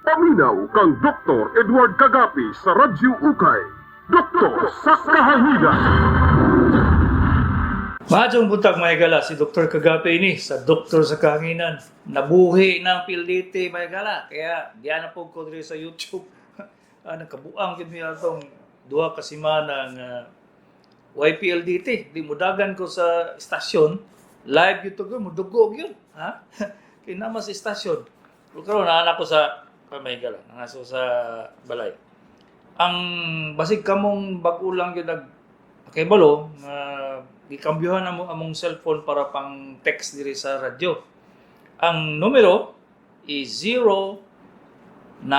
Paminaw kang Dr. Edward Kagapi sa Radyo Ukay. Doktor sa Kahanginan. Maayong buntag, mga higala, si Dr. Kagape ini sa Doktor sa Kahanginan. Nabuhi ng PLDT, mga higala. Kaya diyan na po ko diri sa YouTube. Nagkabuang gyud mi atong 2 ka semana nga YPLDT. Di mudagan ko sa istasyon. Live gyud to ko, mudugo gyud. Ha? Kay naman sa istasyon. Pero karon naa ko sa mga higala, naa ko sa balay. Ang basig kamong bag-o lang gyud nag kay balo nga gikambyuhan na mo among cellphone para pang text diri sa radyo. Ang numero is 0995.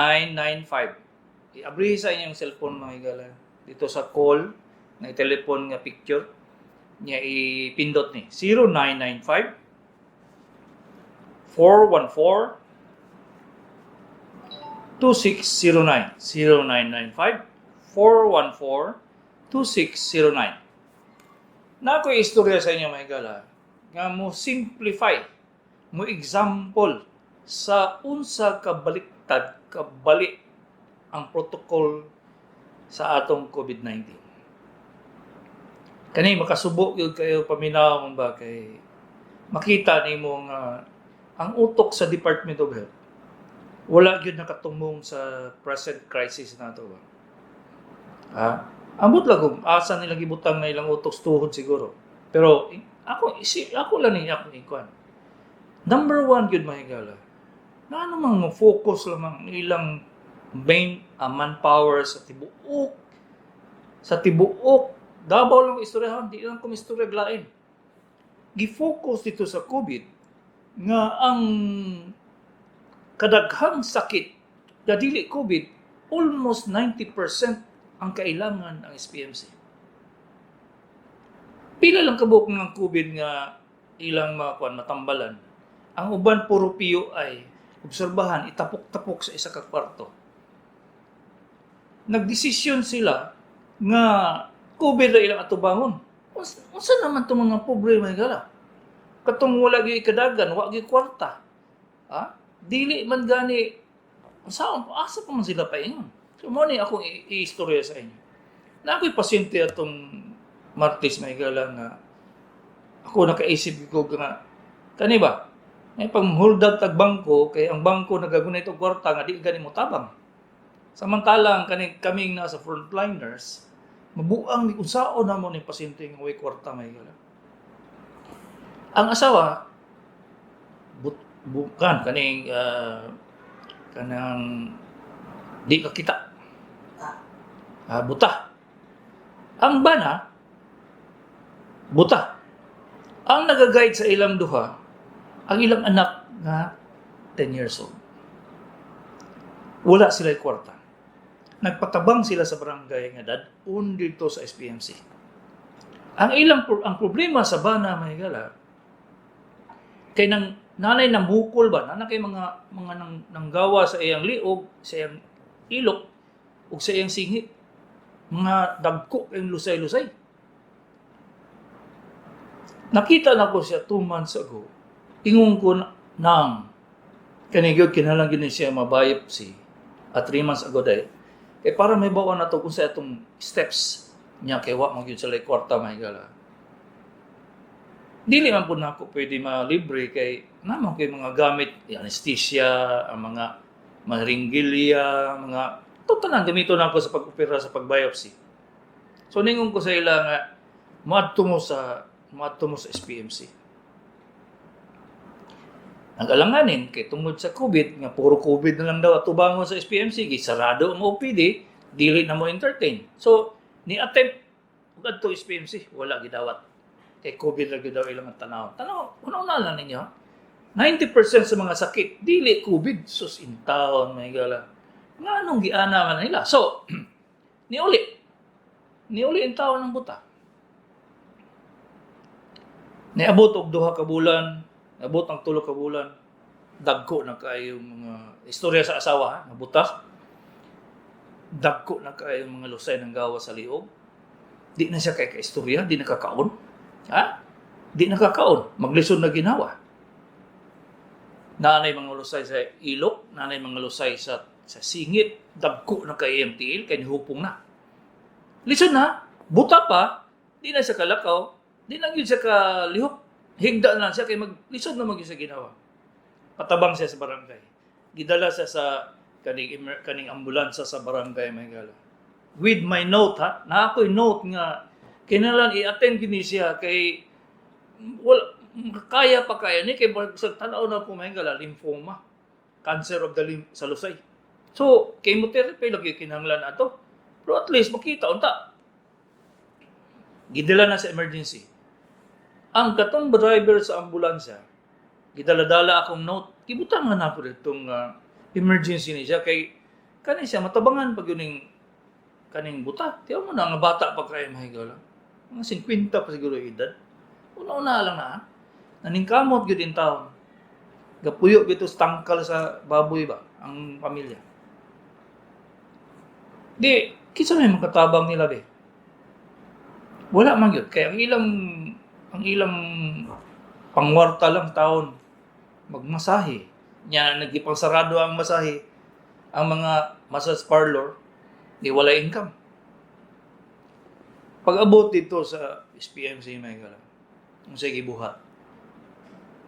I-abrihi sa inyong cellphone, mga higala. Dito sa call na telephone nga picture niya, ipindot ni 0995 414 2609. 0995 414 2609. Na ako'y istorya sa inyo, mga higala, nga mo simplify, mo example sa unsa kabaliktad, kabali ang protocol sa atong COVID-19. Kani makasubo gyud kayo paminaw ba kay makita nimo nga ang utok sa Department of Health wala gyud nakatumong sa present crisis nato ba. Ha? Ambot lang kung asa nila gibutang na ilang utok sa tuhod siguro. Pero ako isi, ako lang ni akong ikuan. Number one gyud, mga higala. Na ano mang mo-focus lamang ang ilang main manpower sa tibuok Davao lang istoryahan, di lang ko istorya lain. Gi-focus dito sa COVID nga ang kadaghang sakit nga dili COVID, almost 90% ang kailangan ang SPMC. Pila lang kabuok ng COVID nga ilang mga kuan matambalan. Ang uban puro PUI, obserbahan, itapok-tapok sa isa ka kwarto. Nagdesisyon sila nga COVID ra ilang atubangon. Unsa naman itong mga problema, higala? Katong wala gyud kadagan, wa gyud kwarta. Ha? Dili man gani unsaon asa pa man sila paingon. So mo ni akong i-istorya sa inyo. Na ako'y pasyente atong Martes, mga higala, nga ako nakaisip ko nga kani ba may pang hold up tag bangko kay ang bangko nagagunit og kwarta nga di gani mo tabang. Samantalang kani kaming nasa frontliners, mabuang ni unsaon namo ni pasyente nga way kwarta, mga higala. Ang asawa but, bukan kaning kanang di ka kita. Buta. Ang bana buta. Ang nagaguide sa ilang duha, ang ilang anak nga 10 years old. Wala sila kwarta. Nagpatabang sila sa barangay nga dad-on dito sa SPMC. Ang problema sa bana, mga higala, kay nang nanay nang bukol ba, nana kay mga nang nanggawa sa iyang liog, sa iyang ilok ug sa iyang singit. Mga dagko kayong lusay-lusay. Nakita na ko siya 2 months ago. Ingon ko nang kani gyud kinahanglan gyud ni siya ma-biopsy at 3 months ago dahil kay para may bawa na to kung sa atong steps niya kay wa man gyud sila kwarta, mga higala. Dili man pud nako pwede malibre kay naman kay mga gamit, anesthesia, ang mga maringgilya, mga total ang gamito nako sa pag-opera, sa pag-biopsy. So ningon ko sa ila nga moadto mo sa SPMC. Nag-alanganin kay tungod sa COVID nga puro COVID na lang daw atubangon sa SPMC, gisarado ang OPD, dili na mo entertain. So ni attempt ug adto SPMC, wala gidawat. Kay COVID ra gyud daw ilang ang tanaw. Tanaw, una-una lang ninyo. 90% sa mga sakit dili COVID, sus in town, mga higala. Nga anong giana man nila. So, niuli. Niuli in taon ng buta. Niabot og 2 ka bulan, niabot ang 3 ka bulan, dagko na kaayo mga istorya sa asawa, ha, nga buta. Dagko na kaayo mga lusay ng gawa sa liog. Di na siya kay kaistorya, di nakakaon. Ha? Di nakakaon, maglisod na ginawa. Nanay mga lusay sa ilok, nanay mga lusay sa Sa singit, dagko na kay iyang tiil, kay nihupong na. Lisod na, buta pa, di na siya kalakaw, di na gyud siya kalihok. Higda na lang siya, kay maglisod na magyud sa ginawa. Patabang siya sa barangay. Gidala siya sa kaning ambulansa sa barangay, mga higala. With my note ha, na ako'y note nga kinahanglan i-attend gini siya kay wala kaya pa kaya ni kay sa tanaw na po, mga higala, lymphoma, cancer of the lymph sa lusay. So, chemotherapy lagi kinahanglan ato. Pero at least makita unta. Gidala na sa emergency. Ang katong driver sa ambulansya, gidala-dala akong note. Gibutang nga nako ditong emergency ni siya kay kani siya matabangan pag yun kaning buta. Tiyaw mo na nga bata pa kay, mahigala. Mga 50 pa siguro edad. Una-una lang na. Naningkamot gyud in town. Gapuyo gyud sa tangkal sa baboy ba ang pamilya. Di kinsa may makatabang nila be? Wala man gyud kay ang ilang pangwarta lang taon magmasahe. Nya nagipangsarado ang masahe, ang mga massage parlor, di wala income. Pag abot dito sa SPMC, may gala. Ang gibuhat.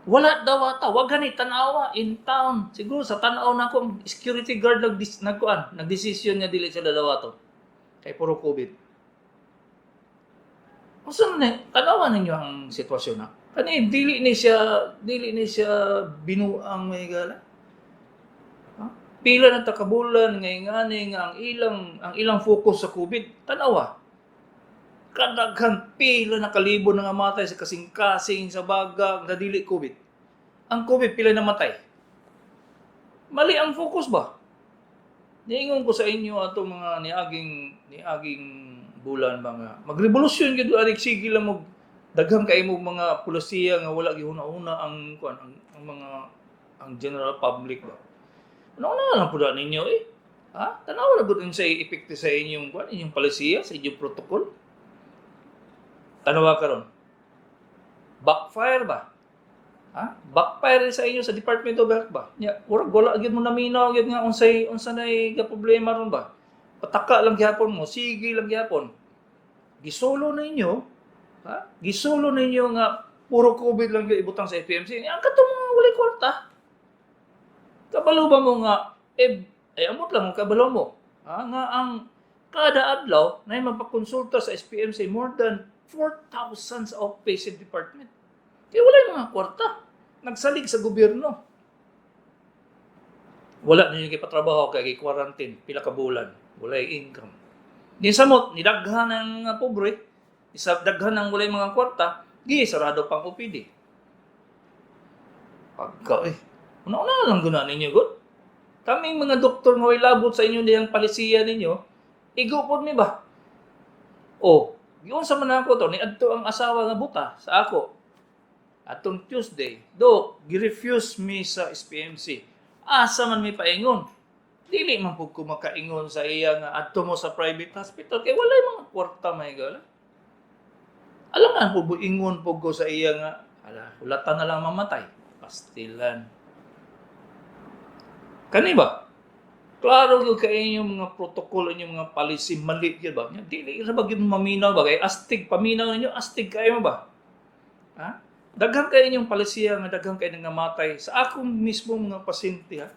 Wala daw ata, wag gani tanawa in town. Siguro sa tanaw na ako, ang security guard nag nagkuan, nagdesisyon niya dili sila daw ato. Kay puro COVID. Unsa man tanawa ninyo ang sitwasyon na? Kani dili ni siya binuang, may gala. Ha? Pila na ta kabulan nga ingani nga ang ilang focus sa COVID. Tanawa. Kadaghan, pila na kalibo na namatay sa kasing-kasing, sa baga, nga dili COVID. Ang COVID, pila namatay. Mali ang focus ba? Niingon ko sa inyo ato mga niaging bulan mga magrevolusyon gyud anik, sige lang mo, daghan kay mo mga pulisiya nga wala gihuna-una ang kuan, ang mga ang general public ba. Una-una lang pud ninyo eh. Ha? Tanawa na gud sa epekto sa inyong kuan, inyong palisiya, sa inyong protocol. Tanawa karon. Backfire ba? Ha? Backfire sa inyo sa Department of Health ba? Nya, murag wala gyud mo naminaw gyud nga unsay unsa nay ga problema ron ba? Pataka lang gyapon mo, sige lang gyapon. Gisolo ninyo, ha? Gisolo ninyo nga puro COVID lang gyud ibutang sa SPMC. Ang katong mga walay kwarta. Kabalo ba mo nga eh, ay amot lang kung kabalo mo. Ha? Nga ang kada adlaw na magpakonsulta sa SPMC more than 4,000 sa outpatient department. Kaya wala yung mga kwarta. Nagsalig sa gobyerno. Wala ninyo gipatrabaho kay quarantine pila ka bulan. Wala yung income. Di samot, nidaghan ang pobre, isa daghan ang walay mga kwarta, gi sarado pang OPD. Pagka eh, una-una lang guna ninyo gud. Kaming mga doktor nga way labot sa inyo diyang palisiya ninyo, igo pod mi ba? O, giunsa man ako to, ni adto ang asawa nga buta sa ako. Atong Tuesday, "Dok, gi-refuse mi sa SPMC. Asa man mi paingon?" Dili man pud ko makaingon sa iya nga adto mo sa private hospital kay walay mga kwarta, may gala. Alam nga po ingon po ko sa iya nga ala, hulatan na lang mamatay. Pastilan. Kani ba? Klaro gyud kay inyong mga protocol, inyong mga policy, mali gyud ba? Nya, dili ra ba gyud maminaw ba? Kay astig paminaw ninyo, astig kayo mo ba? Ha? Daghan kay inyong palisiya nga daghan kay nangamatay sa akong mismo mga pasyente ha.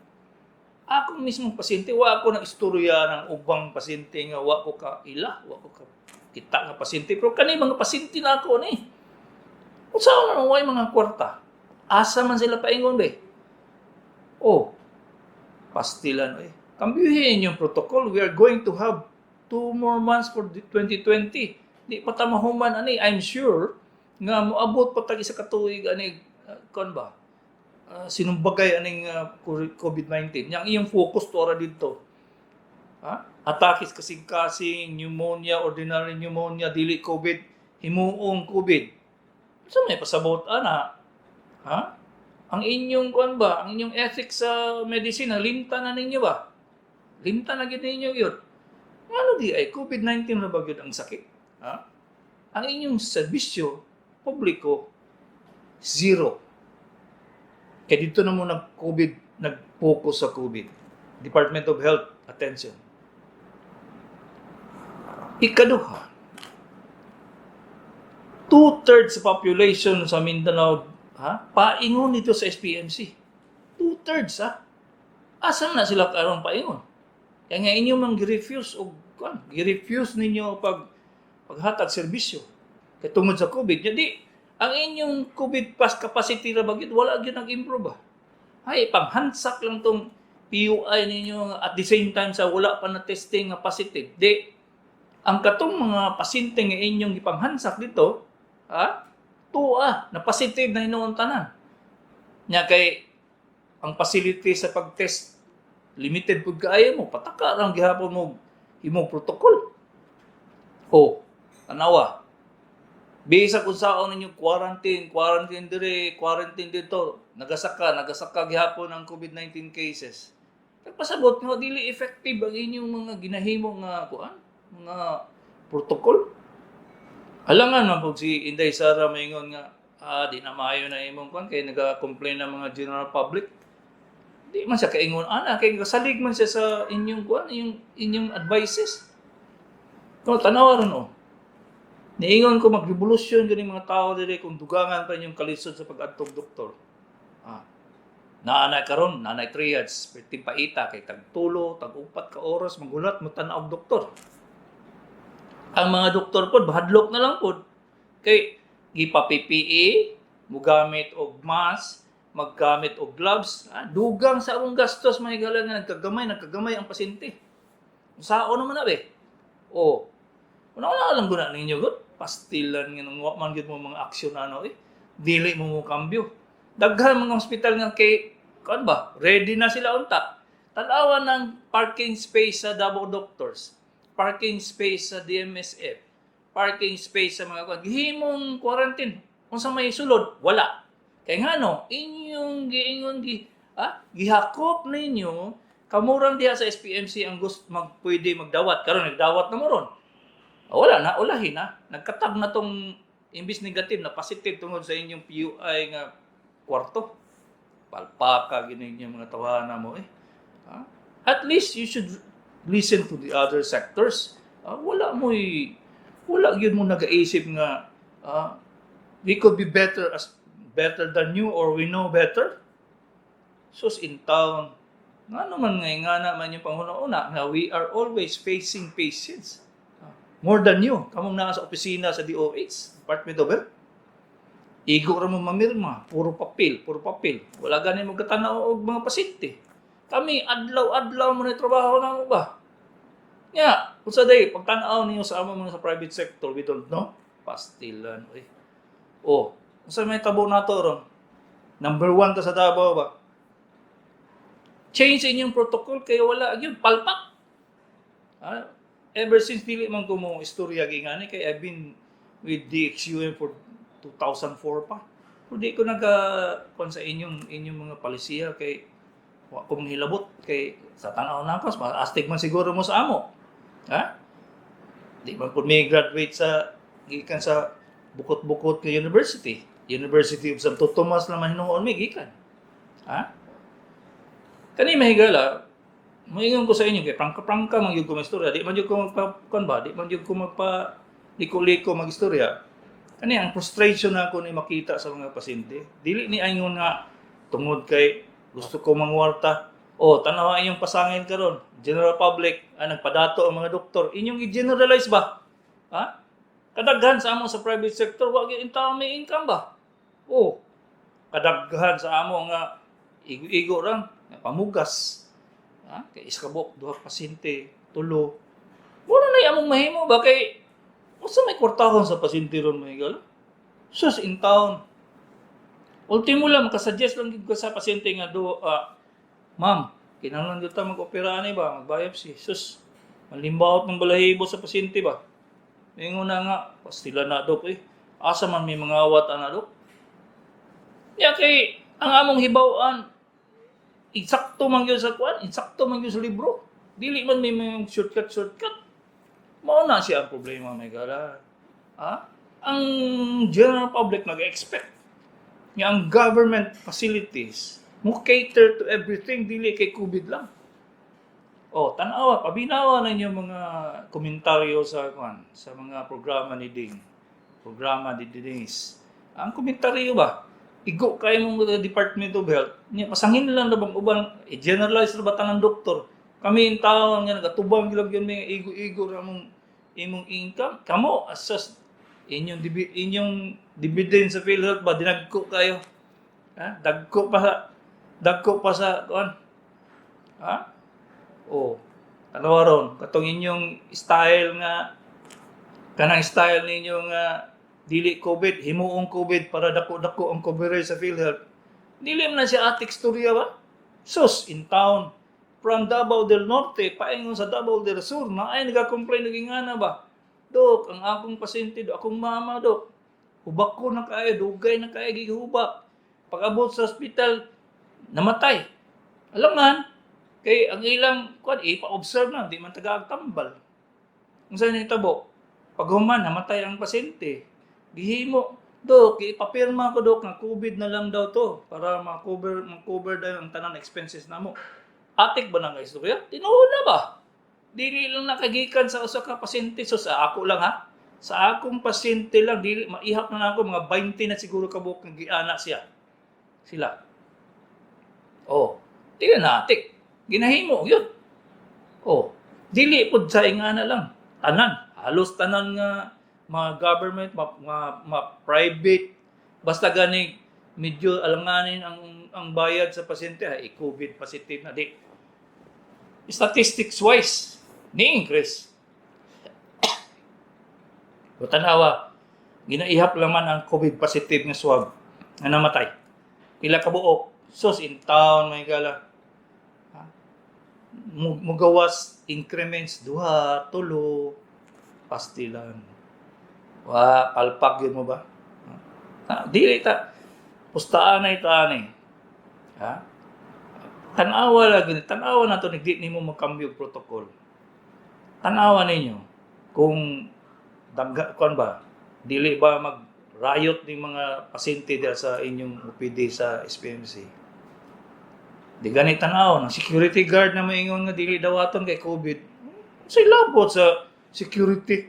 Akong mismong pasyente, wa ako nang istorya ng ubang pasyente nga wa ko ka ila, wa ko ka kita nga pasyente, pero kani mga pasyente na ako ni. Unsa man way mga kwarta? Asa man sila paingon be? Oh, pastilan eh. Kambyuhin yung protocol. We are going to have 2 more months for the 2020. Di pa ta mahuman ani. I'm sure nga moabot pa tag isa ka tuig ani kon ba? Sinumbagay aning COVID-19. Yang iyong focus to ora dito. Ha? Atake sa kasing-kasing, pneumonia, ordinary pneumonia, dili COVID, himuong COVID. Sa may pasabot ana? Ha? Ang inyong kuan ba, ang inyong ethics sa medicine, limta na ninyo ba? Limta na gyud ninyo yun. Ngano di ay COVID-19 na ba gyud ang sakit? Ha? Ang inyong serbisyo publiko, zero. Kaya dito na mo nag-COVID, nag-focus sa COVID. Department of Health, attention. Ikaduha, two-thirds sa population sa Mindanao, ha, paingon nito sa SPMC. Two-thirds, ha? Asa na sila karon paingon? Kaya nga inyo mang gi-refuse og kuan, gi-refuse ninyo paghatag serbisyo. Kay tungod sa COVID, di ang inyong COVID pass capacity ra ba gyud, wala gyud nag-improve ba? Ay, panghansak lang tong PUI ninyo at the same time sa wala pa na testing nga positive. Di ang katong mga pasyente nga inyong gipanghansak dito, ha? Tuwa na positive na hinuon tanan. Nya kay ang facility sa pag-test limited pud kaayo mo, pataka lang gihapon mo imong protocol. O, tanawa. Bisa kung saon ninyo quarantine, quarantine dire, quarantine dito, nagasaka, nagasaka gihapon ang COVID-19 cases. Nagpasabot nga dili effective ang inyong mga ginahimo nga kuan, mga protocol. Alangan man pud si Inday Sara maingon nga di na maayo na imong kuan kay naga-complain ang mga general public. Di man siya kaingon ana kay kasalig man siya sa inyong kuan, inyong advices. No, tanawa ron oh. Niingon ko magrevolusyon ganing mga tao diri kung dugangan pa inyong kalisod sa pag-adtog doktor. Ah. Naanay karon, naanay triage, perting paita kay tag 3, tag 4 ka oras maghulat mo tan-aw og doktor. Ang mga doktor pod bahadlok na lang pod kay gipa PPE, mugamit og mask, maggamit og gloves, dugang sa among gastos, mga higala, nga nagkagamay, nagkagamay ang pasyente. Sao naman na be? O, una-una lang guna ninyo gud. Pastilan nga nung wa man gyud mo mga aksyon ano eh. Dili mo mo kambyo. Daghan mga ospital nga kay kuan ba, ready na sila unta. Tan-awa ng parking space sa Davao Doctors, parking space sa DMSF, parking space sa mga kuan. Gihimong quarantine. Unsa may sulod? Wala. Kay ngano, inyong giingon gi gihakop ninyo kamurang diha sa SPMC ang gusto mag pwede magdawat karon, nagdawat na mo ron. Ah, wala na, ulahin na. Nagkatag na tong imbis negative na positive tungod sa inyong PUI nga kwarto. Palpaka gini inyong mga tawana mo eh. Ha? At least you should listen to the other sectors. Ah, wala gyud mo nagaisip nga we could be better than you or we know better. Sus in town. Nga naman nga naman yung panghuna-una nga we are always facing patients. Ah, more than you. Kamong naa sa opisina sa DOH, Department of Health. Igo ra mo mamirma, puro papel, puro papel. Wala gani mo katanaw og mga pasyente. Kami adlaw-adlaw mo na trabaho na mo ba? Nya, unsa day pagtan-aw ninyo sa among mga sa private sector, we don't know. Pastilan, oy. Oh, unsa may tabo nato ron? Number one ta sa Davao ba? Change inyong protocol kay wala gyud palpak. Ah, ever since dili man ko mo istorya gingani kay I've been with DXUM for 2004 pa. Pero di ko naga kuan sa inyong mga palisiya kay wa ko manghilabot kay sa tan-aw na ako, astig man siguro mo sa amo. Ha? Di man pud mi graduate sa gikan sa bukot-bukot nga university. University of Santo Tomas naman hinuon mi gikan. Ha? Kani mahigala, moingon ko sa inyo kay prangka-prangka man gyud ko maistorya, di man gyud ko magpa kuan ba, di man gyud ko magpa liko-liko magistorya. Kani ang frustration na ako ni makita sa mga pasyente. Dili ni ingon nga tungod kay gusto ko mangwarta. O, tanawa inyong pasangin karon. General public, nagpadato ang mga doktor. Inyong i-generalize ba? Ha? Kadaghan sa amo sa private sector, wa gyud intawon may income ba? O, kadaghan sa amo nga igo-igo rang pamugas. Ha? Kay iskabok duha ka pasyente, tulo. Wala na among mahimo ba kay unsa may kwartahon sa pasyente ron, mga higala? Sus in town. Ultimo lang makasuggest lang gid ko sa pasyente nga do, "Ma'am, kinahanglan gyud ta mag-opera ani ba, mag-biopsy." Sus, malimbaot ng balahibo sa pasyente ba. Ingon na nga, pastila na, dok eh. Asa man may mga awat ana, dok? Ya kay ang among hibaw-an insakto man gyud sa kuan, insakto man gyud sa libro. Dili man may mga shortcut shortcut. Mao na siya ang problema, may gala. Ha? Ang general public nag-expect nga ang government facilities mo cater to everything, dili kay COVID lang. Oh, tanawa, pabinawa na inyong mga komentaryo sa kuan, sa mga programa ni Ding. Programa ni Denise. Ang komentaryo ba? Igo kay mong mga Department of Health. Nya pasangin lang na bang uban, i-generalize na ba tanang doktor? Kami in taon nga nagatubang gilang gyud may igo-igo ra mong imong income. Kamo asas inyong dividend sa PhilHealth ba dinagko kayo? Ha? Dagko pa sa kuan. Ha? Oh, tanawa ron katong inyong style nga kanang style ninyo nga dili COVID, himuong COVID para dako-dako ang coverage sa PhilHealth. Dili man na siya atik storya ba? Sus, in town, from Davao del Norte, paingon sa Davao del Sur, na ay nagka-complain naging ana ba? "Dok, ang akong pasyente, dok, akong mama, dok, hubak ko na kaayo, dugay na kaayo gihubak. Pag-abot sa ospital, namatay." Alam man, kay ang ilang, kuan, ipa-observe na, di man taga tambal. Ang saan nitabo? Paghuman, namatay ang pasyente. Gihimo, "Dok, ipapirma ko, dok, nga COVID na lang daw to para ma-cover daw ang tanan expenses namo." Atik ba na nga istorya? Tinuod na ba? Dili lang nakagikan sa usa ka pasyente. So sa ako lang ha. Sa akong pasyente lang dili maihap na ako mga 20 na siguro kabuok nga giana siya. Sila. Oh, dili na atik. Ginahimo yun. Oh, dili pud sa ingana lang. Tanan, halos tanan nga mga government, mga private, basta gani medyo alanganin ang bayad sa pasyente ay COVID positive na di. Statistics wise, ni increase. O tanawa, ginaihap laman ang COVID positive nga swab nga namatay. Pila ka buok? Sus, in town may gala. Ha? Mugawas increments duha, tulo, pastilan. Wa palpak yun mo ba? Ha? Dili ta pustaan na ita ani. Ha? Tanawa lagi, tanawa na to nigdi nimo magkambyo og protocol. Tanawa ninyo kung dagga kuan ba, dili ba mag riot ning mga pasyente diha sa inyong OPD sa SPMC. Di gani tanaw ng security guard na maingon nga dili dawaton kay COVID. Say labot sa security.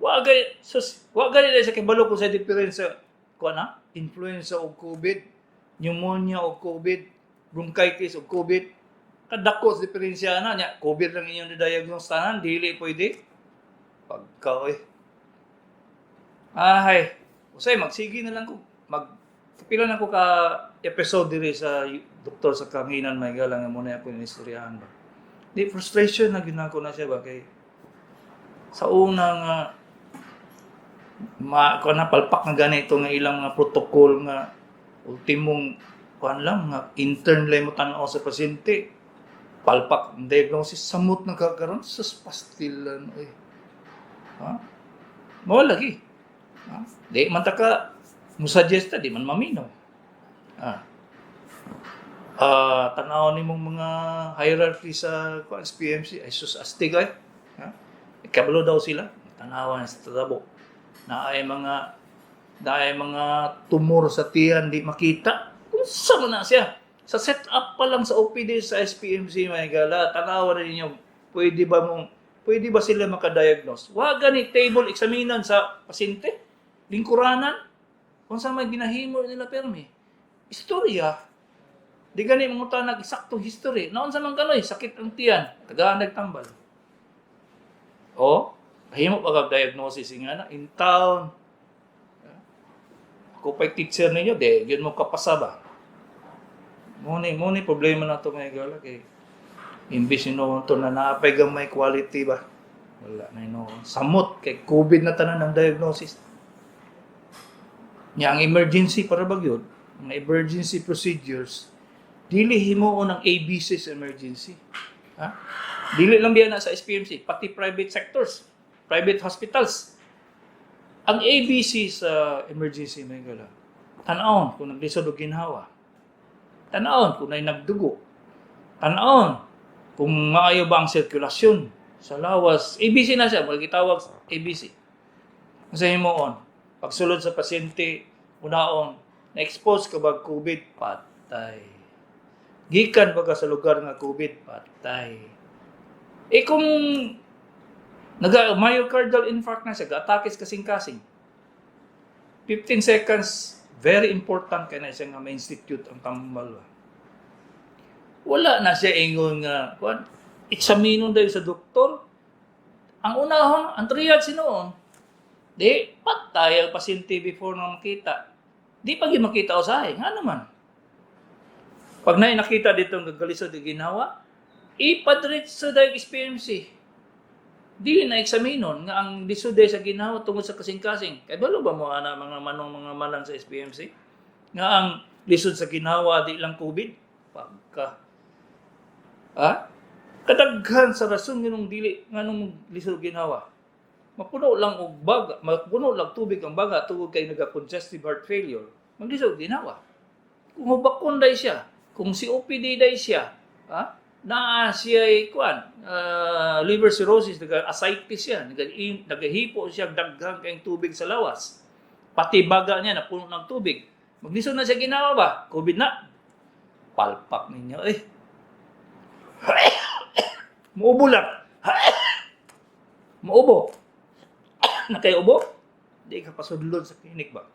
Wa gani sus, wa gani sa kibalo kung sa difference sa kuan na influenza o COVID, pneumonia o COVID, bronchitis o COVID. Kadako sa diferensya na nya, COVID lang inyong di-diagnose tanan, dili pwede. Pagka oy. Ahay, usay magsige na lang ko mag pila na ko ka episode diri sa Doktor sa Kanginan may galang nga muna ako ni istoryahan ba. Di frustration na gyud nako na siya ba kay sa una nga ma kuan na palpak na ganito nga ilang mga protocol nga ultimong kuan lang nga intern lang mo tan-aw sa pasyente, palpak ang diagnosis, samot na kakaron sa pastilan oy. Ha, mo lagi ha? Di man ta ka mo suggest ta, di man maminaw. Ha, ah, tanaw nimong mga hierarchy sa kuan SPMC ay sus, astig ay ha. Kabalo daw sila, tanawan sa tabo na ay mga tumor sa tiyan di makita. Unsa man na siya? Sa setup pa lang sa OPD sa SPMC may gala, tanawa na ninyo, pwede ba sila makadiagnose? Wa gani table examinan sa pasyente, lingkuranan, kung sa may ginahimo nila permi. Istorya. Di gani mga tanag sakto history. Naon sa man kanoy, sakit ang tiyan, tagaan nagtambal. O, himo pa kag diagnosis nga na in town. Ako pa'y teacher ninyo, di, yun mo kapasa ba? Mo ni problema na to may gala kay imbis ino to na naapay gamay quality ba. Wala na ino. Samot kay COVID na tanan ang diagnosis. Nya ang emergency para ba gyud? Ang emergency procedures dili himuon ang ABC sa emergency. Ha? Dili lang biya na sa SPMC, pati private sectors, private hospitals. Ang ABC sa emergency may gala. Tan-awon kung naglisod og ginhawa. Tan-awon kung nay nagdugo. Tan-awon kung maayo ba ang sirkulasyon sa lawas. ABC na siya, magitawag ABC. Sa himuon, pagsulod sa pasyente, unaon, na-expose ka ba COVID? Patay. Gikan ba ka sa lugar nga COVID? Patay. Eh kung naga myocardial infarct na siya, ga-atake sa kasing-kasing. 15 seconds, very important kay na siya nga ma-institute ang tambal ba. Wala na siya ingon nga kuan, eksaminon dahil sa doktor. Ang unahon, ang triage noon, di patay ang pasyente before na makita. Di pa gyud makita usahay, nga naman. Pag na nakita dito ang gagalisod og ginhawa, ipadiretso dahil SPMC. Dili na eksaminon nga ang lisod sa ginhawa tungod sa kasing-kasing. Kay balo ba mo ana mga manong mga malang sa SPMC? Nga ang lisod sa ginhawa di lang COVID? Pagka. Ha? Kadaghan sa rason nganong dili nganong lisod ginhawa. Mapuno lang og baga, mapuno lang tubig ang baga tungod kay naga-congestive heart failure. Maglisod ginhawa. Kung hubakon day siya, kung COPD day siya, ha? Naa siya kuan, liver cirrhosis, naga ascites siya, nagahipo siya daghan kayong tubig sa lawas. Pati baga niya napuno ng tubig. Maglisod na siya ginawa ba? COVID na. Palpak ninyo eh. Muubo lang. Muubo. Nakay ubo? Di ka pasudlon sa clinic ba?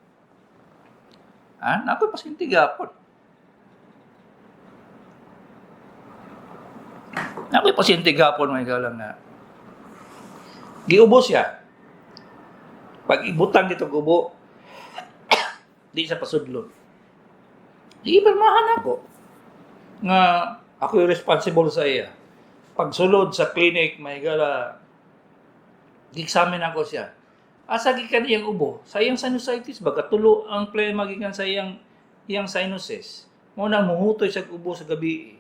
Ha? Naa ko'y pasyente gapon. Naa ko'y pasyente gapon, mga galang, na giubo siya. Pag ibutang dito gubo, di siya pasudlon. Di pirmahan ako nga ako yung responsible sa iya. Pagsulod sa clinic, may gala, gi-examine ako siya. Asa gikan iyang ubo? Sa iyang sinusitis ba? Katulo ang plema gikan sa iyang sinuses. Mo nang muhutoy sa ubo sa gabi,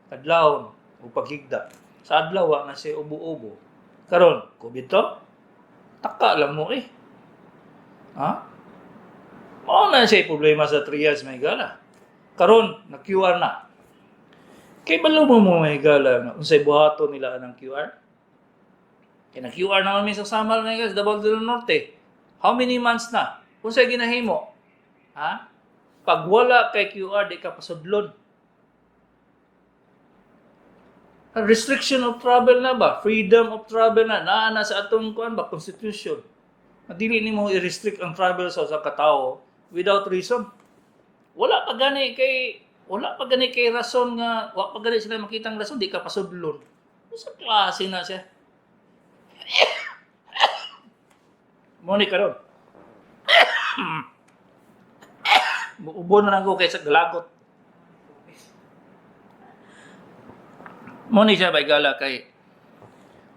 kadlawon o paghigda. Sa adlaw wa na siya ubo-ubo. Karon, COVID to? Taka lang mo eh. Ha? Mao na siya problema sa triage, may gala. Karon, na QR na. Kay balo mo, may gala, nga unsay buhaton nila anang QR? Kay na QR naman mi sa Samal, may gala, sa Davao del Norte. How many months na? Unsay ginahimo? Ha? Pag wala kay QR, di ka pasudlon. Restriction of travel na ba? Freedom of travel na. Naa na sa atong kuan ba? Constitution. Dili nimo i-restrict ang travel sa usa ka tawo without reason. Wala pa gani kay rason nga wa pa gani sila makitang rason di ka pasudlon. Unsa klase na siya? Mo ni karon. Muubo na lang ko kay sa galagot. Mo ni siya bay gala kay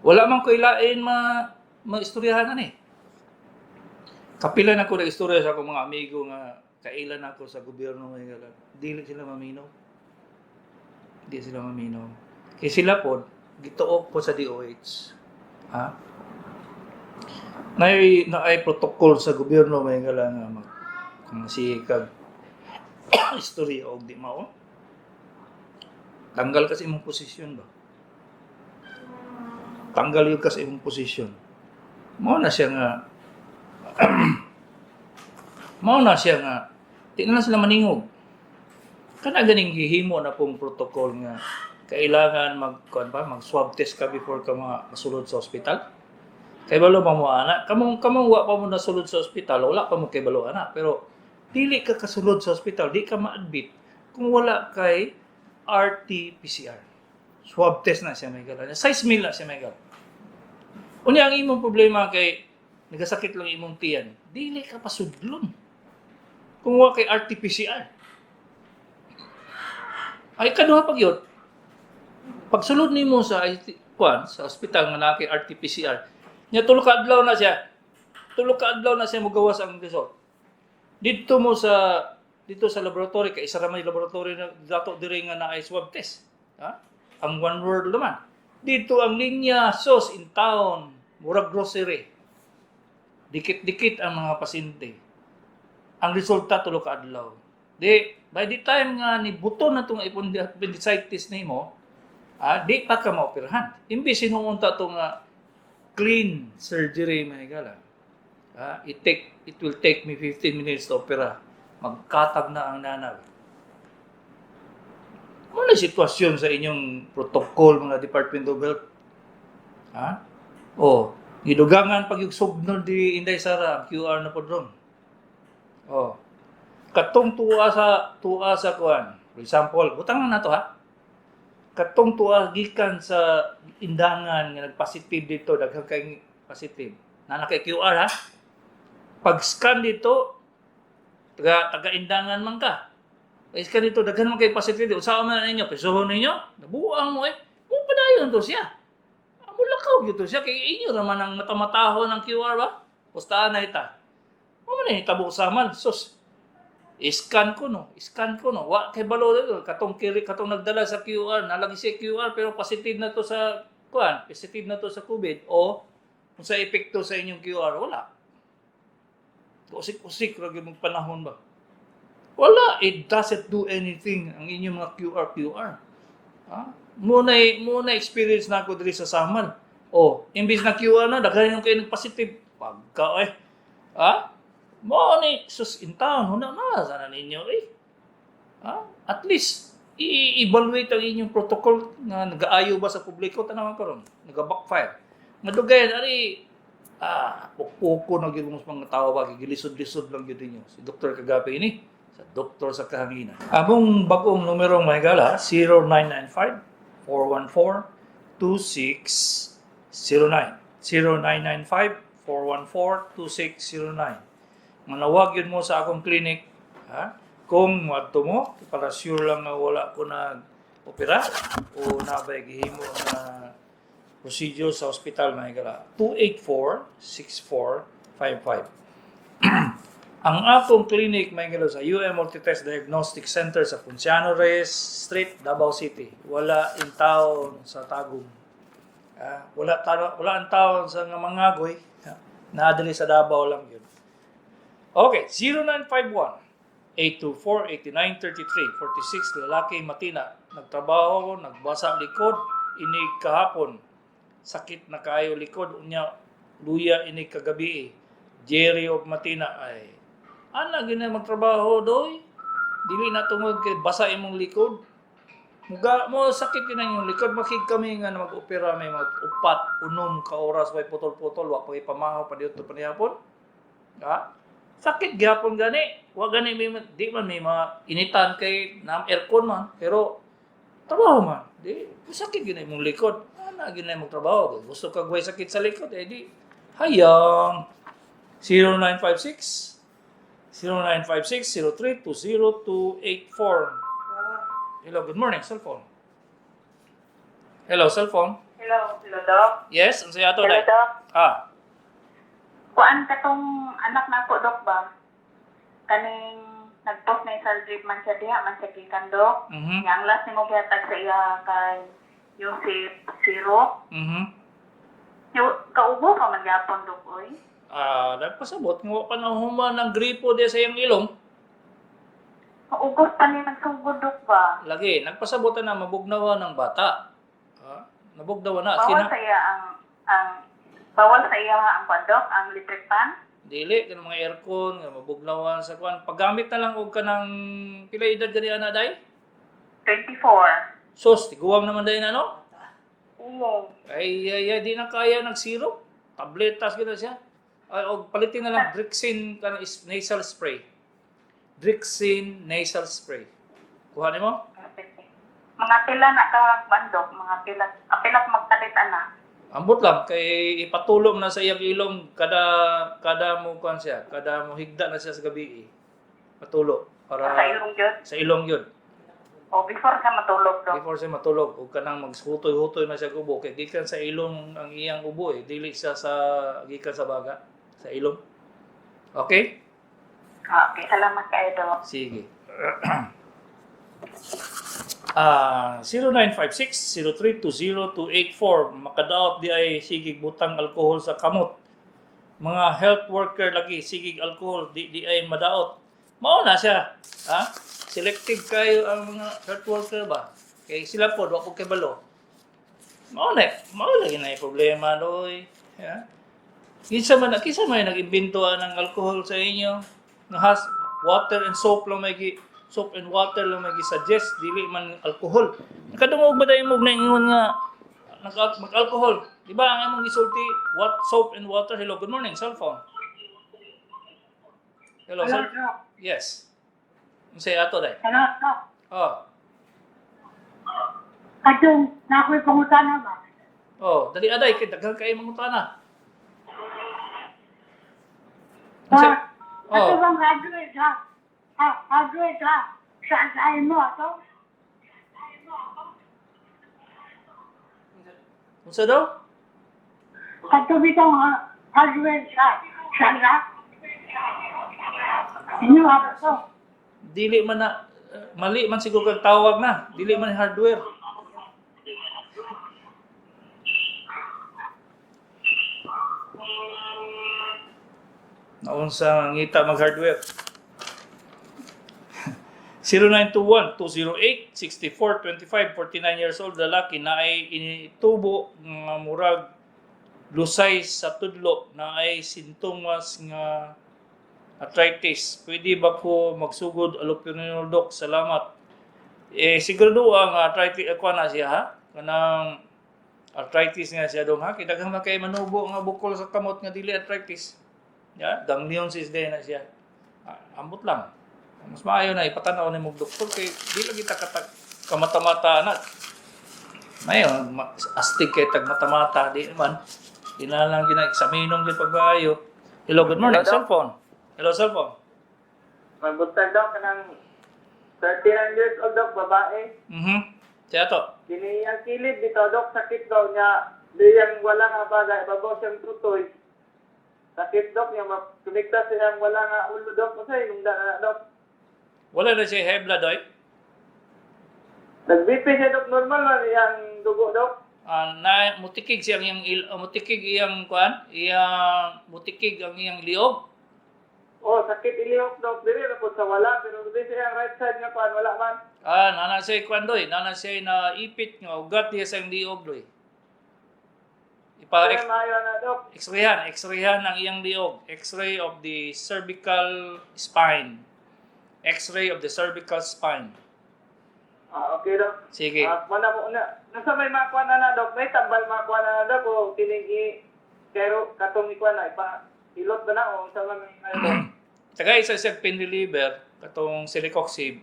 wala man ko ilain ma maistoryahan ani. Kapila na ko na istorya sa akong mga amigo nga kailan ako sa gobyerno ngay gala. Dili sila maminaw. Di sila maminaw. Kay sila pod gituok po sa DOH. Ha? Nay naay protocol sa gobyerno may gala nga mag kung sige kag istorya og di mao. Tanggal ka sa imong posisyon ba? Tanggal yun ka sa imong posisyon. Mao na siya nga di na lang sila maningog. Kana ganing gihimo na pong protocol nga kailangan mag kuan ba, mag swab test ka before ka masulod sa ospital. Kay balo ba mo ana? Kamong wa pa mo nasulod sa ospital, wala pa mo kay balo ana, pero dili ka kasulod sa ospital, di ka ma-admit kung wala kay RT-PCR. Swab test na siya may gala. Size mil na siya may gala. Unya ang imong problema kay nagasakit lang imong tiyan, dili ka pasudlon kung wa kay RT-PCR. Ay kaduha pag yun. Pagsulod nimo sa IT, kuan sa ospital nga naa kay RT-PCR, nya tulo ka adlaw na siya. Tulo ka adlaw na siya mogawas ang result. Dito sa laboratory kay isa ra may laboratory na dato diri nga naay swab test. Ha? Ang One World naman. Dito ang linya sos in town, murag grocery. Dikit-dikit ang mga pasyente. Ang resulta tulo ka adlaw. Di by the time nga ni buto na tong appendicitis nimo, di pa ka maoperahan. Imbis hinuunta to nga clean surgery may gala. It will take me 15 minutes to opera. Magkatag na ang nanag. Ano na sitwasyon sa inyong protocol, mga Department of Health? Ha? Oh, gidugangan pag yung sugnol di Inday Sara, ang QR na pod ron. Oh. Katong tuwa sa kuan. For example, butang na nato ha. Katong tuwa gikan sa Indangan nga nagpositive dito, daghan kay positive. Na kay QR ha. Pag scan dito, taga taga Indangan man ka. Pag scan dito, daghan man kay positive. Usaha man na ninyo, pisuhon ninyo, nabuang mo eh. Mo padayon to siya. Amo lakaw gyud to siya kay inyo raman ang mata-matahon ng QR ba? Pustaan na ita. Mo man ni tabo saman sus. Scan ko no, scan ko no. Wa kay balo dito katong kiri katong nagdala sa QR, nalagi siya QR pero positive na to sa kuan, positive na to sa COVID o kung sa epekto sa inyong QR wala. Usik-usik ra gyud mong panahon ba. Wala, it doesn't do anything ang inyong mga QR QR. Ha? Muna experience na ako diri sa Samal. Oh, imbis na QR na daghan yung kayo nag-positive. Pagka eh. Ha? Mo ni sus in town huna na sana ninyo eh. Ha? At least i-evaluate ang inyong protocol nga nagaayo ba sa publiko tanawan karon, naga-backfire. Madugayan ari pukpuko na gyud mo sa mga tao ba gilisod-lisod lang gyud ninyo. Si Dr. Kagapi ini sa Doktor sa Kahanginan. Among bagong numero, mga higala, 0995 414 2609. 0995 414 2609. Manawag yun mo sa akong clinic ha? Kung moadto mo para sure lang nga wala ko nag opera o nabay gihimo na procedure sa ospital, mga higala. 284-6455. Ang akong clinic, mga higala, sa UM Multitest Diagnostic Center sa Ponciano Reyes Street, Davao City. Wala in town sa Tagum. Ah, wala ang taon sa nga Mangagoy. Naa diri sa Davao lang yun. Okay, 0951 824 8933. 46, lalaki, Matina. Nagtrabaho, nagbasa likod, inig kahapon. Sakit na kaayo likod, unya luya inig kagabi. Eh. Jerry of Matina ay ana gina magtrabaho doy. Dili na tungod kay basa imong likod. Muga mo sakit din ang inyong likod, makig kami nga mag-opera may mga 4, 6 ka oras way putol-putol, wa pa pamahaw pa dito pa nihapon. Ha? Sakit gyapon gani. Wa gani may di man may mga initan kay nam aircon man, pero trabaho man. Di sakit gyud imong likod. Ana gyud na magtrabaho. Gusto ka way sakit sa likod eh di hayang 0956 0956 0320284. Hello, good morning, cellphone. Hello, cellphone. Hello, hello, Doc. Yes, ang saya to, Hello, Day. Doc. Ah, Kuan ka tong anak na ako, Doc, ba? Kaning nag-post na sa drip man siya diha, man siya gikan, Doc. Nga ang last nimo gihatag sa iya kay yung si syrup. Yung kaubo pa man gyapon, Doc, oy. Ah, nagpasabot nga wa pa na human ang gripo di sa iyang ilong. Maugos pa ni nagsugod, Doc, ba? Lagi, nagpasabot na mabugnawa ng bata. Ah, nabugnawa na. Bawal Kina, sa iya ang bawal sa iya ang kuan, Doc, ang electric fan. Dili kanang mga aircon nga mabugnawan sa kuan. Paggamit na lang og kanang pila edad gani ana day? 24. Sus, tiguang naman day na no? Oo. Ay, ay, ay, di na kaya ng syrup. Tabletas gina siya. Ay, og palitin na lang Drixine kanang nasal spray. Drixine nasal spray. Kuha nimo? Mga pila na ka kuan, Doc, mga pila, pila ka magpalit ana. Ambot lang kay ipatulom na sa iyang ilong kada kada mo kuan siya, kada mo higda na siya sa gabi. Eh. Patulo para Sa ilong gyud. Sa ilong yun. O before ka matulog, Doc. Before siya matulog ug kanang maghutoy-hutoy na siya ubo kay gikan sa ilong ang iyang ubo eh, dili siya sa gikan sa baga, sa ilong. Okay? Ah, okay, salamat kayo, Doc. Sige. 0956-0320284. Makadaot di ay sigig butang alkohol sa kamot. Mga health worker lagi sigig alkohol di di ay madaot. Mao na siya. Ha? Selective kayo ang mga health worker ba? Kay sila po, wa po kay balo. Mao na, mao lagi na yung problema doy. Yeah. Kinsa man nag-imbento ng alcohol sa inyo? Nga has water and soap lang may gi soap and water lang may gi-suggest, dili man alcohol. Nakadungog ba dayon mo na ingon nga nag mag-alcohol. Di ba ang among gisulti, what soap and water? Hello, good morning, cellphone. Hello, Hello, cell. Doc. Yes. Unsay ato day? Hello, Doc. Oh. Katong na ako'y pangutana ba? Oh, dali aday kay daghan kay mangutana. Unsay? Ah, ato Oh. bang graduate ha? Ah, graduate ha? Sa mo ato? Unsa daw? Kato bitong ha, graduate sa sa sa Inyo ato. Dili man na mali man siguro kag tawag na. Dili man hardware. Naunsa ngita mag hardware. 0921-208-6425, 49 years old, lalaki na ay initubo nga murag lusay sa tudlo na ay sintomas nga arthritis. Pwede ba ko magsugod allopurinol, Dok? Salamat. Eh sigurado ang arthritis ako na siya ha. Kanang arthritis nga siya dong ha. Kay daghan man kay manubo nga bukol sa kamot nga dili arthritis. Ya, ganglionosis din na siya. Ah, ambot lang. Mas maayo na ipatanaw nimo og doktor kay di lagi ta kamata-mata na. Mayo, astig kay tag mata-mata di man. Kinahanglan gina eksaminong gyud pagmaayo. Hello, good morning, Hello, Doc. cellphone. Hello, cellphone. Mabuntag, Dok, kanang 39 years old, Dok, babae. Siya to. Kini ang kilid dito, Dok, sakit daw niya. Diyang wala nga bagay, babaw siyang tutoy. Sakit, Dok, niya makonekta siyang wala nga ulo, Dok. Kasi yung da, na, Dok. Wala na siya high blood oy. Nag-BP siya, Dok, normal man iyang dugo, Dok. Ah, na mutikig siyang iyang mutikig iyang kuan, iyang mutikig ang iyang liog. Oh, sakit ilihok, Dok. Dili na po sa wala, pero di siya ang right side nga kuan, wala man. Ah, nana siya kuan doy, nana siya na ipit nga ugat diya sa iyang liog doy. Ipa Kaya maayo na, Dok. X-rayhan, X-rayhan ang iyang liog. X-ray of the cervical spine. X-ray of the cervical spine. Ah, okay, Dok. Sige. Ah, mana po na. Nasa may makuha na na, Dok. May tambal makuha na na, Dok. O kining i pero katong ikuha na ipa ilot ba na o sa man may Dok. Taga isa siya pain reliever katong celecoxib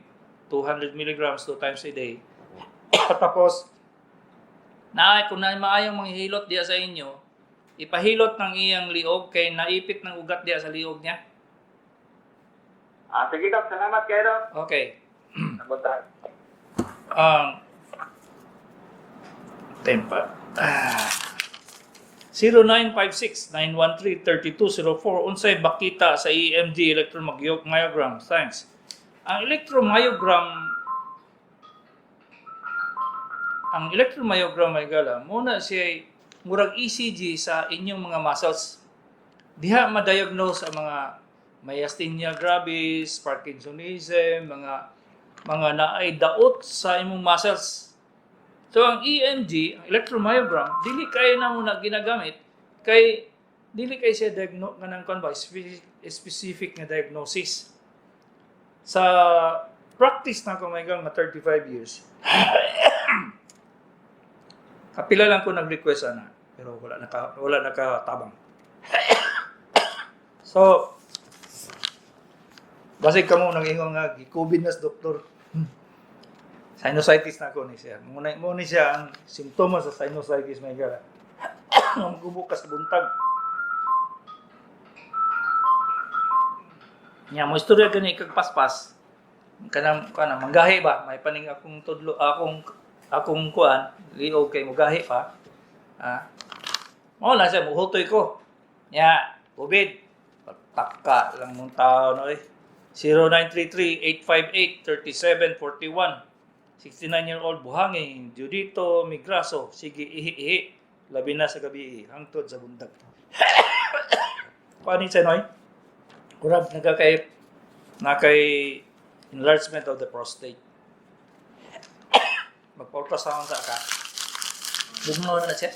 200 milligrams two times a day. Tapos na kung na maayong manghihilot diya sa inyo, ipahilot ng iyang liog kay naipit ng ugat diya sa liog niya. Ah, sige, Dok. Salamat kayo, Dok. Okay. Nabuntag. Ang tempa. Ah. 0956-913-3204. Unsay bakita sa EMG electromyogram? Thanks. Ang electromyogram may gala, muna siya murag ECG sa inyong mga muscles. Diha ma-diagnose ang mga myasthenia gravis, Parkinsonism, mga naay daot sa imong muscles. So ang EMG, ang electromyogram, dili kayo na muna ginagamit kay dili kay siya diagnose kanang kon ba specific nga diagnosis. Sa practice na ko may nga 35 years. Kapila lang ko nag-request ana, pero wala nakatabang. So basig kamo nang ingon nga gi-COVID na sa doktor. Sinusitis na ako ni siya. Muna mo ni siya ang simptomas sa sinusitis may gala. Nga magubo ka sa buntag. Nya mo istorya gani kag paspas. Kanang kanang manggahi ba may paning akong tudlo akong akong kuan liog kay mugahi pa. Ah. Mao lang siya muhutoy ko. Nya, COVID. Pataka lang mong tao no eh. 0933-858-3741. 69-year-old buhangin, Judito Migraso, sige ihi-ihi, labi na sa gabi, hangtod sa bundag. Paano siya, Noy? Kurab, nagkakay, nakay enlargement of the prostate. Magpa-ultrasound sa ka. Bugnaw na siya.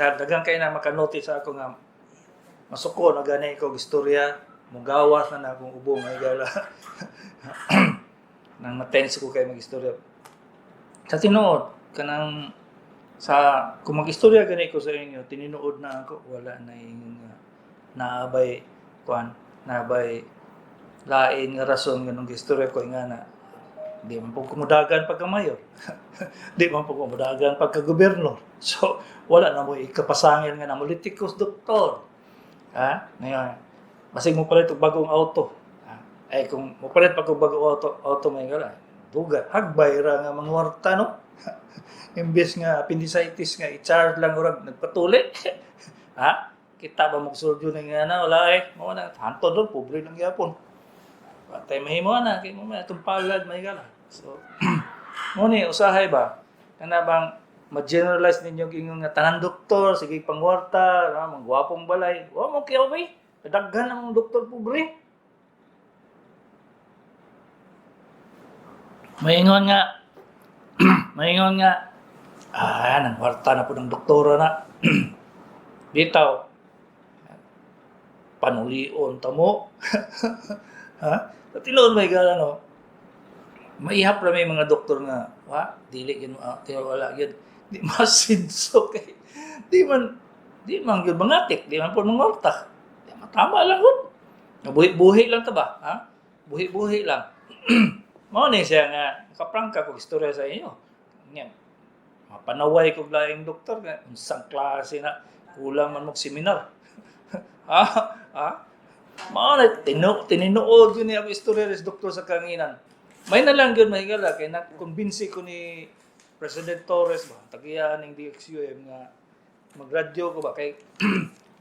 Daghang kay na makanotice sa ako nga masuko na gani ko og istorya, mugawas na na akong ubo ngay gala. Nang matense ko kay magistorya. Sa tinuod, Kanang sa kung mag-istorya gani ko sa inyo, tinuod na ako wala na yung naabay kuan, naabay lain nga rason ganung istorya ko nga na di man po kumudagan pagka mayor. Di man po kumudagan pagka gobernador. So, wala na mo ikapasangil nga na politikos doktor. Ha? Ngayon, basig mo palit og bagong auto. Ha? Ay kung mo palit pa og bagong auto, auto may gala. Duga, hagbay ra nga mangwarta no. Imbes nga appendicitis nga i-charge lang urag nagpatuli. Ha? Kita ba magsurgeon nga na wala eh. Mao na hantod doon pobre lang gyapon. Patay mahimo na kay mo may atong palad may gala. So mo ni usahay ba kana bang ma-generalize ninyo ingon nga tanan doktor sige pangwarta, na manggwapong balay. Wa mo kiyaw bay. Daghan ang doktor pobre. Maingon nga maingon nga nang kwarta na po ng doktora na. Bitaw. Panulion ta mo. Ha? Sa tinuod may gala no. Maihap ra may mga doktor nga, wa, dili gyud wala gyud. Di masinso kay di man gyud mangatik, di man pud mangorta. Di matama lang gud. Buhi-buhi lang ta ba, ha? Buhi-buhi lang. Mao ni siya nga nakaprangka kog istorya sa inyo. Nya, mapanaway kog laing doktor nga unsang klase na kulang man mog seminar. Ha? Ha? Mao na tinuod yun niya ako istorya sa doktor sa kanginan. May na lang yun mahigala kay na-convince ko ni President Torres ba, tagiyan ng DXUM nga magradyo ko ba kay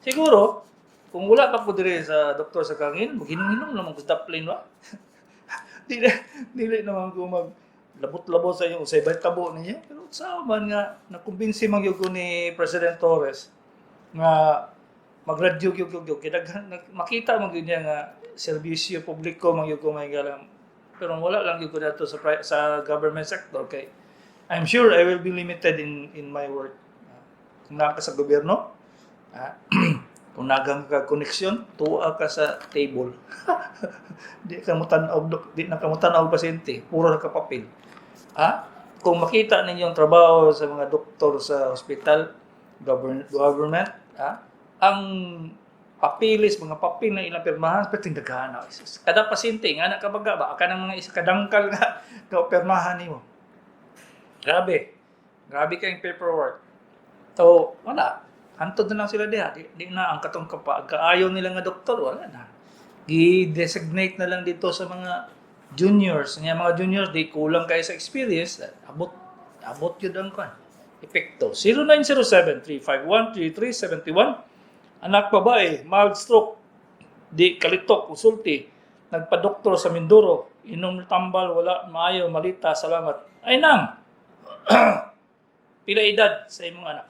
siguro kung wala pa ko dire sa doktor sa kangin, maghinong-hinong naman ko sa daplin ba. Dili dili naman ko mag labot-labot sa inyo usay tabo ninyo pero sa man nga nakumbinsi man gyud ko ni President Torres nga magradyo gyud gyud gyud daghan makita man gyud niya nga serbisyo publiko man gyud ko mahigala pero wala lang gyud ko dato sa sa government sector kay I'm sure I will be limited in my work. Kung naa ka sa gobyerno, kung nagang ka koneksyon, tuwa ka sa table. Di ka mo tan-aw di na ka mo tan-aw pasyente, puro na ka papel. Ha? Kung makita ninyo ang trabaho sa mga doktor sa hospital, government, ha? Ang papilis, mga papel na ilang pirmahan, pero daghan na. Kada pasyente, nga na kabaga ba, kanang mga isa kadangkal nga nga pirmahan nimo. Grabe. Grabe kayong paperwork. So, wala. Hantod na lang sila diha. Di na ang katong kapag kaayo nila nga doktor, wala na. I-designate na lang dito sa mga juniors. Nga mga juniors, di kulang kayo sa experience. Abot yun ang kwan. Epekto. 0907-351-3371. Anak babae, mild stroke. Di kalitok, usulti. Nagpa-doktor sa Mindoro. Inom tambal, wala, maayo, malita, salamat. Ay nang! Pila edad sa imong anak?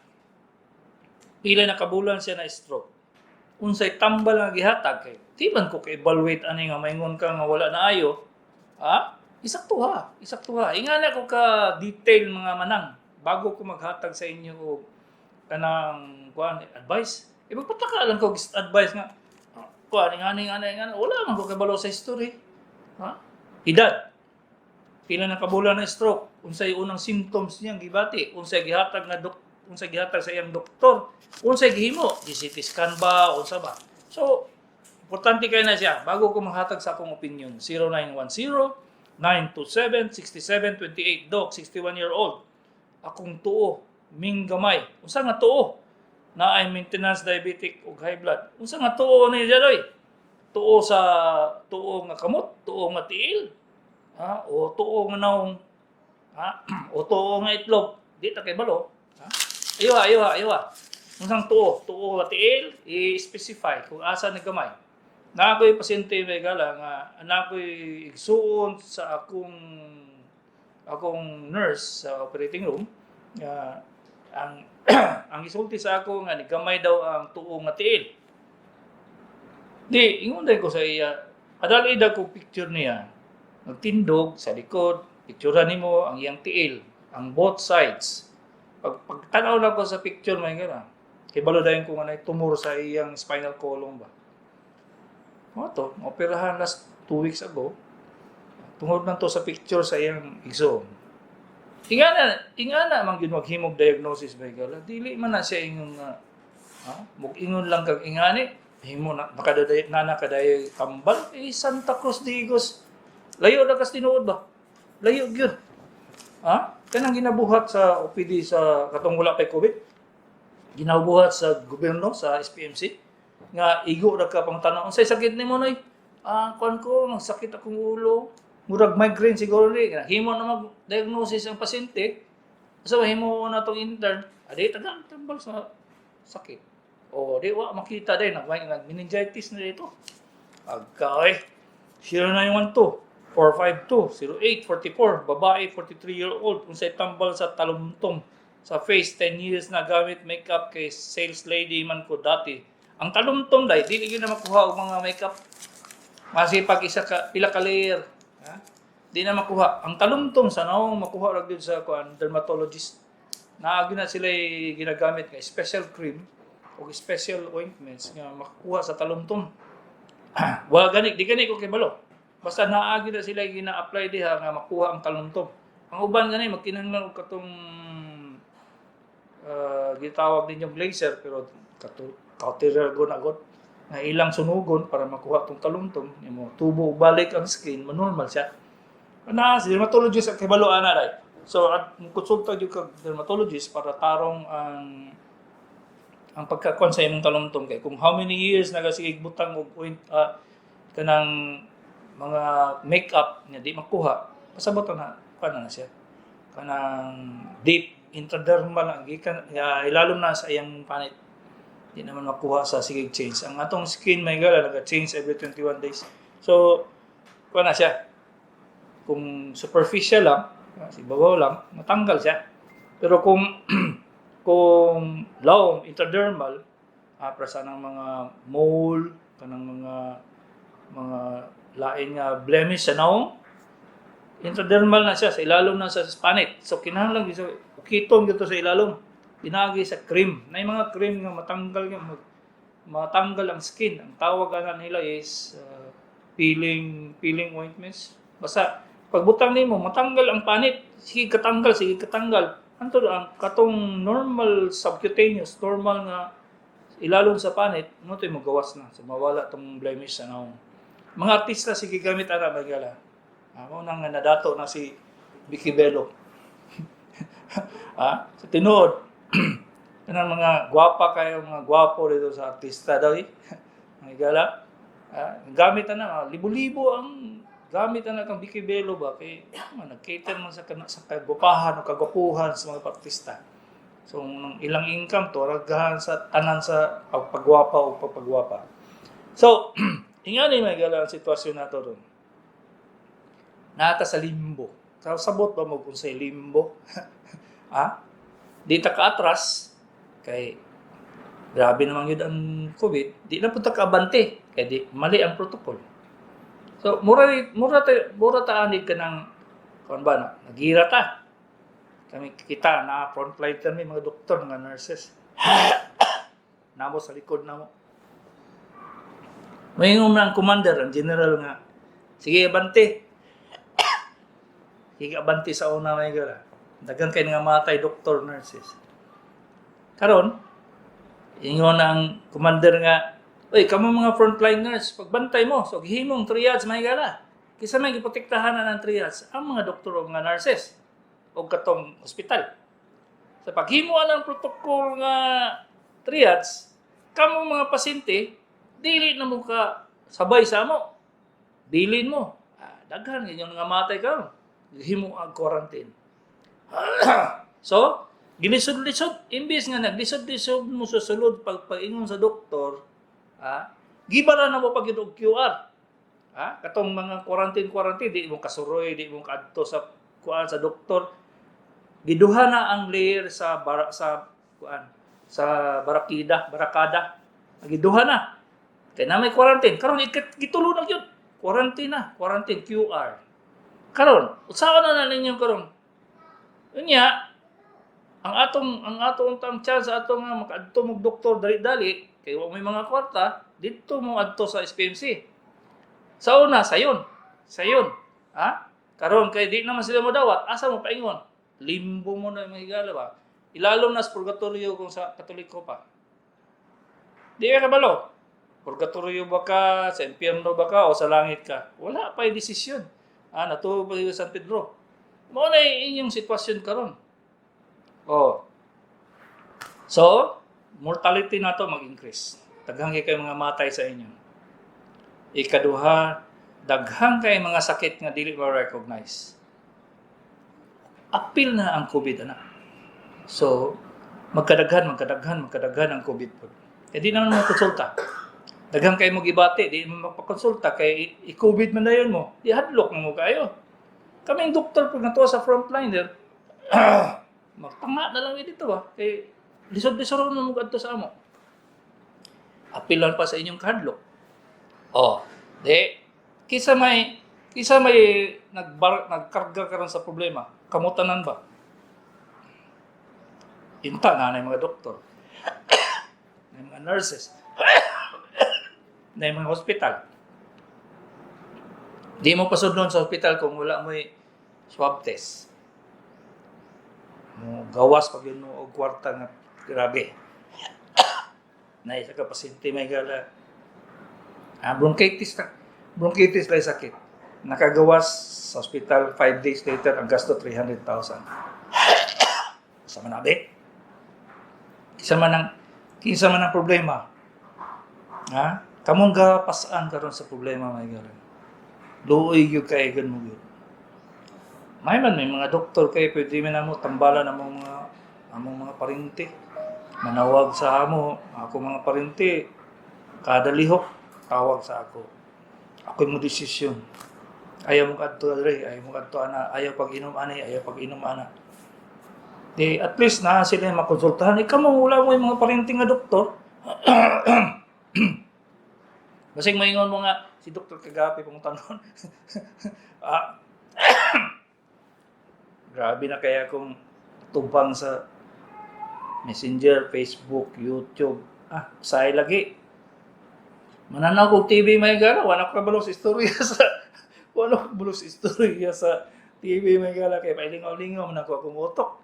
Pila na kabulan siya na stroke? Unsay tambal nga gihatag kay di man ko ka-evaluate ani nga maingon ka nga wala na ayo. Ha? Isakto ha, isakto ha. Ingana ko ka detail mga manang bago ko maghatag sa inyo og kanang kuan advice. E magpataka lang ko advice nga kuan ingani ingani ingani wala man ko kabalo sa history. Ha? Edad. Pila na kabulan na stroke, unsay unang symptoms niya gibati, unsay gihatag nga unsay gihatag sa iyang doktor, unsay gihimo, gi-CT scan ba, unsa ba. So, importante kay na siya bago ko maghatag sa akong opinion. 0910-927-6728. Doc, 61-year-old. Akong tuo, ming gamay. Unsa nga tuo? Na ay maintenance diabetic ug high blood. Unsa nga tuo ni Jaloy? Tuo sa tuo nga kamot, tuo nga tiil, ha? O tuo nga naong, ha? O tuo nga itlog. Di ta kay balo. Ha? Ayo ha, ayo ha, ayo ha. Unsang tuo? Tuo nga tiil, i-specify kung asa nagkamay. Na ako'y pasyente may gala nga anak ko'y igsuon sa akong nurse sa operating room nga ang ang isulti sa ako nga nigamay daw ang tuo nga tiil. Di ingon ko sa iya, adali daw ko picture niya. Nagtindog sa likod, picturean nimo ang iyang tiil, ang both sides. Pag pagtanaw lang ko sa picture may gana. Kay balo dayon ko nga nay tumor sa iyang spinal column ba. Mo to, operahan last 2 weeks ago. Tungod man to sa picture sa iyang igsoon. Ingana ingana man gyud maghimog diagnosis ba, higala. Dili man na siya ingon nga ha? Mug-ingon lang kag ingani, himo na nakadaday na nakaday tambal eh Santa Cruz Digos. Layo na kas tinuod ba? Layo gyud. Ha? Kanang ginabuhat sa OPD sa katong wala pay COVID. Ginabuhat sa gobyerno sa SPMC nga igo ra ka pang tan-aw, unsay sakit nimo, noy? Ah, kuan ko, sakit akong ulo. Murag migraine siguro ni. Himo na mag diagnosis ang pasyente. So himo na tong intern, adi tagang tambal sa sakit. O di wa makita din nag nag meningitis na dito. Agka eh. 0912 452 0844, babae, 43-year-old, unsay tambal sa talumtom sa face, 10 years na gamit makeup kay sales lady man ko dati. Ang talumtom dai dili gyud na makuha og mga makeup. Masipag isa ka pila ka layer. Ha? Di na makuha. Ang talumtom sa naong makuha ra gyud sa kuan, dermatologist. Naagi na sila ginagamit nga special cream o special ointments nga makuha sa talumtom. Wala gani, di gani ko kibalo. Basta naagi na sila gina-apply diha nga makuha ang talumtom. Ang uban gani magkinahanglan og katong gitawag ninyong laser, pero kato cautery na gud nga ilang sunugon para makuha tong talumtom nimo, tubo balik ang skin, manormal siya. Na si dermatologist ang kibalo ana dai. So at konsulta gyud kag dermatologist para tarong ang pagkakuan sa imong talumtom, kay kung how many years nagasige butang og oint, kanang mga makeup nga di makuha, pasabot na kuan na, na siya kanang deep intradermal ang gikan ilalom na sa iyang panit, di naman makuha sa sige change. Ang atong skin may gala naga-change every 21 days. So kuan na siya, kung superficial lang, si babaw lang, matanggal siya. Pero kung lawom, intradermal, para sa nang mga mole, kanang mga lain nga blemish sa naong, intradermal na siya, sa ilalom na sa panit. So kinahanglan gyud sa ukiton gyud to sa ilalom. Pinagi sa cream. Na yung mga cream nga matanggal nga matanggal ang skin. Ang tawag ana nila is peeling peeling ointments. Basta pagbutang nimo matanggal ang panit, sige katanggal, sige katanggal. Anto ang katong normal subcutaneous, normal nga ilalom sa panit, mo to magawas na. So mawala tong blemish sa naong. Mga artista sige gamit ana bagala. Mao nang nga nadato na si Vicky Bello. Sa tinuod, kanang mga gwapa kayo, mga gwapo dito sa artista daw eh. Mga gala. Gamit na, libo-libo ang gamit na kang Vicky Bello ba kay nag-cater man sa kagwapahan o kagwapuhan sa mga artista. So nang ilang income to ragahan sa tanan sa pagpagwapa o pagpagwapa. So, ingani may gala ang sitwasyon nato ron. Nata sa limbo. Sabot ba mo kung sa limbo? Ha? Di ta ka-atras kay grabe naman yun ang COVID, di na punta ka abante kay di mali ang protocol. So mura ta ani ka ng kuan ba na nagira ta. Kami kita na frontline kami mga doktor, mga nurses. Namo sa likod namo. Mayroon na ang commander, ang general nga, "Sige, abante." Sige, abante sa una may gara. Dagan kay nga matay doktor, nurses. Karon, ingon ang commander nga, "Uy, kamo mga frontliners, pagbantay mo." So, gihimong triage may gala. Kisa may giprotektahan na ng triage, ang mga doktor o mga nurses o katong ospital. Sa paghimo ng protocol nga triage, kamo mga pasyente, dili na mo ka sabay sa amo. Bilin mo. Daghan inyong nga matay karon. Himo ang quarantine. So, gilisod-lisod, imbis nga naglisod-lisod mo sa sulod pagpaingon sa doktor, gibara na mo pag og QR. Katong mga quarantine quarantine, di mo kasuroy, di mo kaadto sa kuan sa doktor. Giduha na ang layer sa bara, sa kuan sa barakida, barakada. Giduha na. Kay na may quarantine. Karon gitulo na gyud. Quarantine na, quarantine QR. Karon, usaon na na ninyo karon? Unya, ang atong tang chance ato nga makaadto mog doktor dali-dali kay wa may mga kwarta, didto mo adto sa SPMC. Sa una, sayon. Sayon. Ha? Karon kay di naman sila modawat, asa mo paingon? Limbo mo na, mga higala ba? Ilalom na sa purgatorio kung sa Katoliko pa. Di ka kabalo. Purgatorio ba ka, sa impyerno ba ka, o sa langit ka? Wala pa yung desisyon. Ah, natuo pa yung San Pedro. Mao na inyong sitwasyon karon. Oh. So, mortality nato mag-increase. Daghang kay kayo mga matay sa inyo. Ikaduha, daghang kay mga sakit nga dili ma-recognize. Apil na ang COVID, anak. So, magkadaghan, magkadaghan, magkadaghan ang COVID po. Eh di naman mo konsulta. Daghang kay mo gibati, di mo magpakonsulta kay i-COVID man dayon mo. Di hadlok mo kayo. Kaming doktor pag natuwa sa frontliner, magtanga na lang dito ba? Kay lisod-lisod mo mo sa amo. Apilan pa sa inyong kahadlok. Oh, di kisa may nagbar nagkarga karon sa problema, kamutanan ba? Inta na na yung mga doktor, na yung mga nurses, na yung mga hospital. Di mo pasudlon sa hospital kung wala mo'y swab test. Mo gawas pag yun mo og kwarta nga grabe. Na isa ka pasyente may gala. Ah, bronchitis na. Bronchitis lang sakit. Nakagawas sa hospital 5 days later, ang gasto 300,000. Sa manabi. Kinsa man ang problema. Ha? Kamong gapasaan karon sa problema, may gala. Luoy gyud kay gan mo gyud. May man may mga doktor kay pwede man namo tambalan among mga parente. Manawag sa amo, ako mga parente kada lihok tawag sa ako. Ako mo desisyon. Ayaw mo kadto dre, ayaw mo kadto ana, ayaw pag-inom ani, ayaw pag-inom ana. Di at least na sila yung makonsultahan. Ikaw mo wala mo yung mga parente nga doktor. Basig maingon mo nga si Dr. Kagapi pangutan-on. Ah, grabe na kaya kung tubang sa Messenger, Facebook, YouTube. Ah, say lagi. Mananaw kog TV, may gala, wala ko kabalo sa istorya sa wala ko kabalo sa istorya sa TV, may gala, kay pailingaw-lingaw man ako akong utok.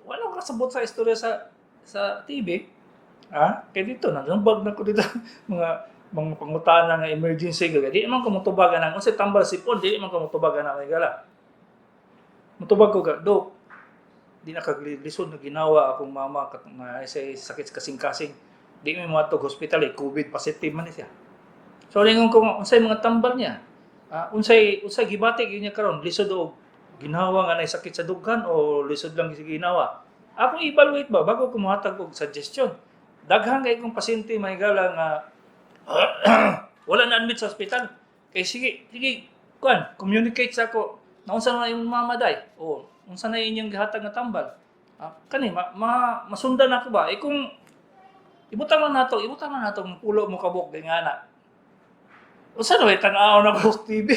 Wala ko kasabot sa istorya sa TV. Ah, kay dito nanumbag na ko dito mga pangutana nga emergency kay di man ko motubagan ang unsay tambal sipon, di man ko motubagan ang, may gala. Motubag ko ga, "Dok, di na kaglisod na ginawa akong mama kat nga say sakit sa kasing-kasing. Di mi moadto hospital eh, COVID positive man ni siya." So lingon ko nga, "Unsay mga tambal niya? Ah, unsay gibati gyud niya karon? Lisod og ginawa nga nay sakit sa dughan o lisod lang sa ginawa?" Akong evaluate ba bago ko mohatag og suggestion. Daghan kay kong pasyente, may gala, nga wala na admit sa ospital. Kay sige, sige, kuan, communicate sa ako. Naunsa na imong mama day? O unsa na inyong gihatag nga tambal? Ah, kani ma, masundan ako ba? Eh kung ibutang man nato ang pulo mo kabuk kay ngana. Unsa na may tan-aw na ko sa TV?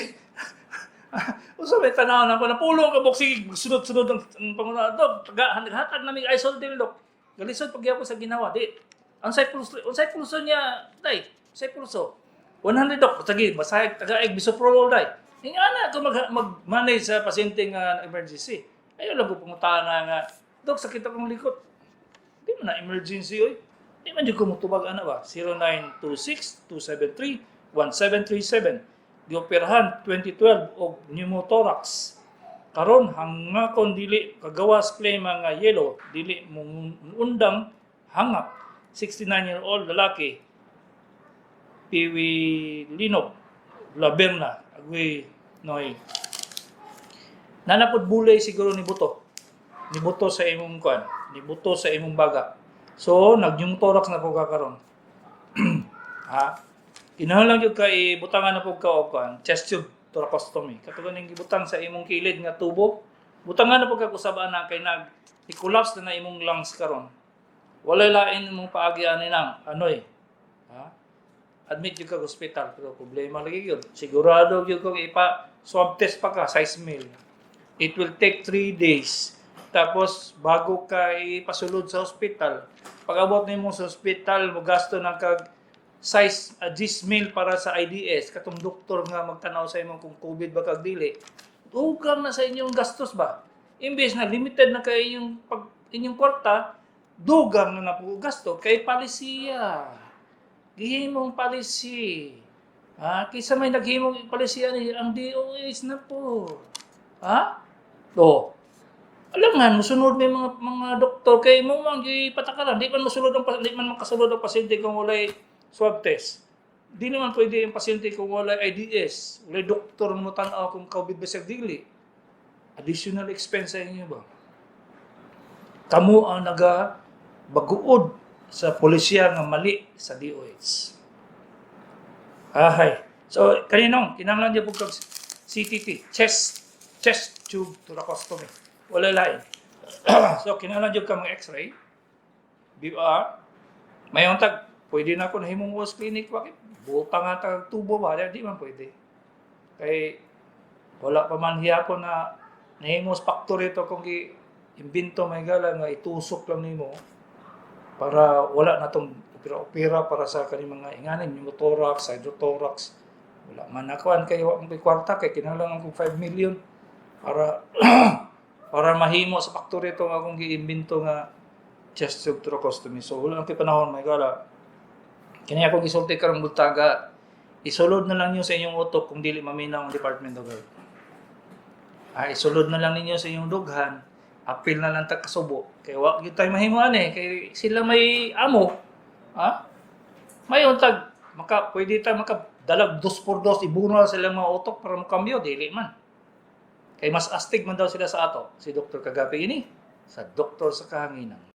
Unsa may tan-aw na ko na pulo ka kabuk, sige sunod-sunod ang panguna dok. Taga hatag na mig isol dok. Galisod pagyapon sa ginawa di. Unsay pulso niya day? Unsay pulso? 100, dok. Sige, basahig tagaig bisoprolol day. Ingana ko mag-manage sa pasyente nga emergency. Ayaw lang ko pangutana nga, "Dok, sakit akong likot." Di man na emergency, oy. Di man jud ko motubag ana ba? 0926-273-1737. Gioperahan 2012 og pneumothorax. Karon hangakon dili kagawas plema nga yellow, dili undang hangak. 69-year-old lalaki, Piwi Linog, Laberna, Agui Noy. Nanapod bulay siguro ni buto. Ni buto sa imong kuan, ni buto sa imong baga. So, nag-pneumothorax na po ka karon. Ha? Kinahanglan gyud ka ibutangan na pud ka og kuan, chest tube thoracostomy. Kato ning gibutang sa imong kilid nga tubo. Butangan na pud ka usab ana kay nag i-collapse na na imong lungs karon. Walay lain imong paagi ani nang anoy. Ha? Admit gyud ka hospital pero problema lagi gyud. Sigurado gyud kung ipa swab test pa ka size mil. It will take 3 days. Tapos bago ka ipasulod sa hospital, pag abot nimo sa hospital, mo gasto na kag size 10 mil para sa IDS katong doktor nga magtanaw sa imo kung COVID ba kag dili. Dugang na sa inyong gastos ba? Imbes na limited na kay inyong pag inyong kwarta, dugang na na po gasto kay palisiya. Gihimong policy. Ha? Kaysa may naghimong palisiya ni ang DOH na po. Ha? To. Alam nga, musunod may mga doktor kay mo man gipatakaran, di man makasulod ang pasyente kung walay swab test. Di naman pwede yung pasyente kung walay IDS, walay doktor mo tan-aw kung COVID ba siya dili. Additional expense sa inyo ba? Kamo ang naga baguod sa polisiya nga mali sa DOH. Ahay. So, kaninong, kinahanglan niya po kag CTT, chest chest tube thoracostomy. Wala lain. So, kinahanglan jud ka mga x-ray, BR, may tag, pwede na ako nahimong walls clinic, bakit? Buta nga tag tubo ba? Di man pwede. Kay, wala pa man hiyapon na nahimo sa factory ito kung gi imbento may gala nga itusok lang nimo para wala na tong opera-opera para sa kaning mga inganin, pneumothorax, hydrothorax. Wala man nakuan kay wa man ko'y kwarta kay kinahanglan akong 5 million para para mahimo sa factory ito akong giimbento nga chest tube thoracostomy. So wala ang panahon may gala. Kini akong gisulti karong buntaga, isulod na lang niyo sa inyong utok kung dili maminaw ang Department of Health. Ah, isulod na lang ninyo sa inyong dughan, apil na lang tag kasubo. Kay wa gyud tayo mahimuan eh, kay sila may amo. Ha? May untag maka pwede ta maka dalag dos por dos ibunal sila mga utok para mokambyo, dili man. Kay mas astig man daw sila sa ato. Si Dr. Kagapi ini sa Doktor sa Kahanginan.